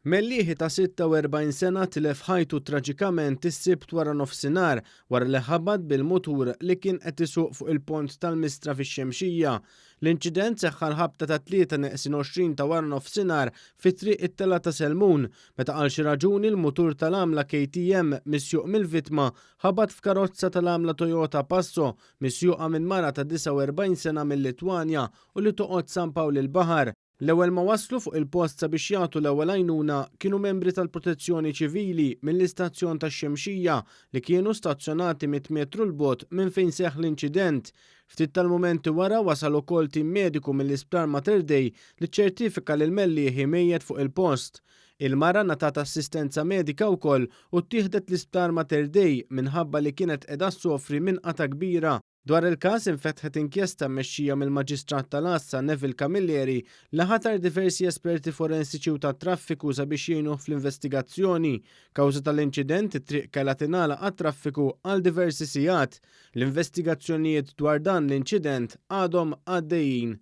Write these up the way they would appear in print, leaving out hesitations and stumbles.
Mellieħi ta' 46 sena tilef ħajtu traġikament is-Sibt waranofsinhar wara li ħabat bil-mutur li kien qed isuq fuq il-pont tal-Mistra fix-Xemxija. L-inċident seħħ għall-ħabta tat-tlieta neqsin 20 ta' waranofsinhar fi Triq it-Telgħa ta' Selmun meta għal xi raġuni l-mutur tal-għamla KTM misjuq mill-vittma ħabat f'karozza tal-għamla Toyota Passo misjuqa minn mara ta' 49 sena mil-Litwanja u li toqgħod San Pawl il-Baħar. L-ewwel ma waslu fuq il-post sabiex jagħtu l-ewwel għajnuna kienu membri tal-Protezzjoni Ċivili mill-istazzjon tax-Xemxija li kienu stazzjonati mitt metru 'l bogħod minn fejn seħħ l-inċident. Ftit tal-mumenti wara wasal ukoll tim mediku mill-Isptar Mater Dei li ċċertifika lil Mellieħi mejjet fuq il-post. Il-mara ngħatat assistenza medika wkoll u ttieħdet l-Isptar Mater Dei minħabba li kienet qiegħda ssofri minn qatgħa kbira. Dwar il-każ infetħet inkjesta mmexxija mill-Maġistrat tal-Għassa Neville Camilleri li ħatar diversi esperti forensiċi u tat-traffiku sabiex jgħinuh fl-investigazzjoni. Kawża tal-inċident it-triq kellha tingħalaq għat-traffiku għal diversi sigħat. L-investigazzjonijiet dwar dan l-inċident għadhom għaddejjin.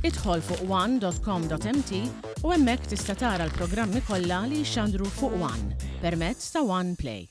Idħol fuq one.com.mt u hemmhekk tista' tara l-programmi kollha li jixxandru fuq One permezz ta' One Play.